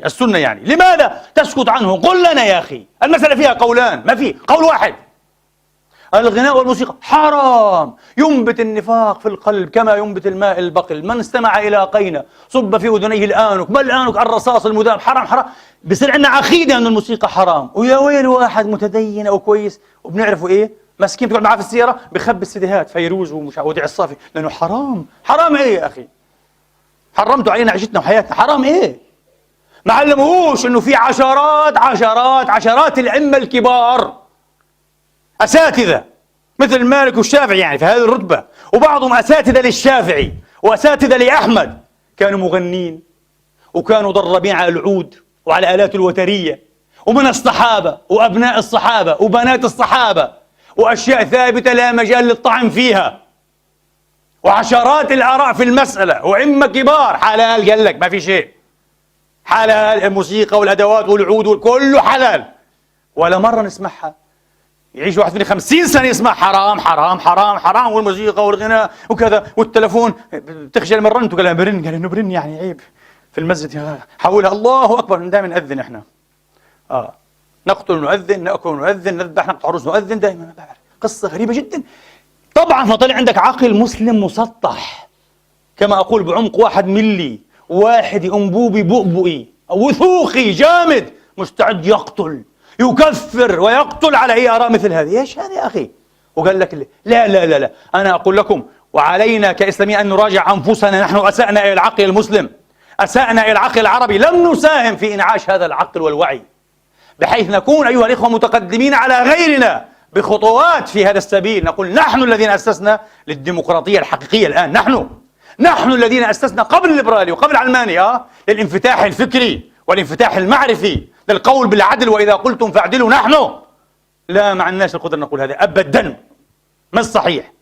المنهجي السنة يعني، لماذا تسكت عنه؟ قل لنا يا أخي. المسألة فيها قولان، ما في قول واحد. الغناء والموسيقى حرام، ينبت النفاق في القلب كما ينبت الماء البقل. من استمع إلى قينة صب في أذنيه الآنك، ما الآنك؟ الرصاص المذاب. حرام حرام. بصير عندنا عقيدة أن الموسيقى حرام. ويا ويل واحد متدين أو كويس وبنعرفه إيه، مسكين تقعد معاه في السيارة بخبي السيديهات فيروز ومش وديع الصافي لأنه حرام. حرام إيه يا أخي؟ حرمتوا علينا عيشتنا وحياتنا، حرام إيه؟ ما علموهوش إنه في عشرات عشرات عشرات الأئمة الكبار أساتذة مثل مالك والشافعي يعني في هذه الرتبة، وبعضهم أساتذة للشافعي وأساتذة لأحمد، كانوا مغنين وكانوا ضربين على العود وعلى آلات الوترية، ومن الصحابة وأبناء الصحابة وبنات الصحابة، وأشياء ثابتة لا مجال للطعن فيها، وعشرات الآراء في المسألة، وأئمة كبار. حلال قال لك، ما في شيء حلال، الموسيقى والأدوات والعود وكله حلال، ولا مرة نسمعها. يعيش واحد فينا 50 سنة يسمع حرام حرام حرام حرام والموسيقى والغناء وكذا، والتلفون بتخجل من رنته، قال برن، قال انه برن يعني عيب في المسجد، حولها الله اكبر. دائما نأذن احنا، نقتل نؤذن، ناكل نؤذن، نذبح نقطع رؤوس نؤذن، دائما. قصة غريبة جدا. طبعا فطلع عندك عقل مسلم مسطح كما اقول بعمق 1 ملي، واحد انبوبي بؤبؤي وثوقي جامد، مستعد يقتل يكفر ويقتل على أي آراء مثل هذه. ايش هذا يا أخي؟ وقال لك لا لا لا لا، أنا أقول لكم وعلينا كإسلاميين أن نراجع أنفسنا. نحن أسأنا إلى العقل المسلم، أسأنا إلى العقل العربي، لم نساهم في إنعاش هذا العقل والوعي بحيث نكون أيها الإخوة متقدمين على غيرنا بخطوات في هذا السبيل. نقول نحن الذين أسسنا للديمقراطية الحقيقية الآن، نحن الذين أسسنا قبل الليبرالي وقبل العلماني للانفتاح الفكري والانفتاح المعرفي، للقول بالعدل وإذا قلتم فاعدلوا. نحن لا ما عندناش القدرة نقول هذا أبدا، مش صحيح.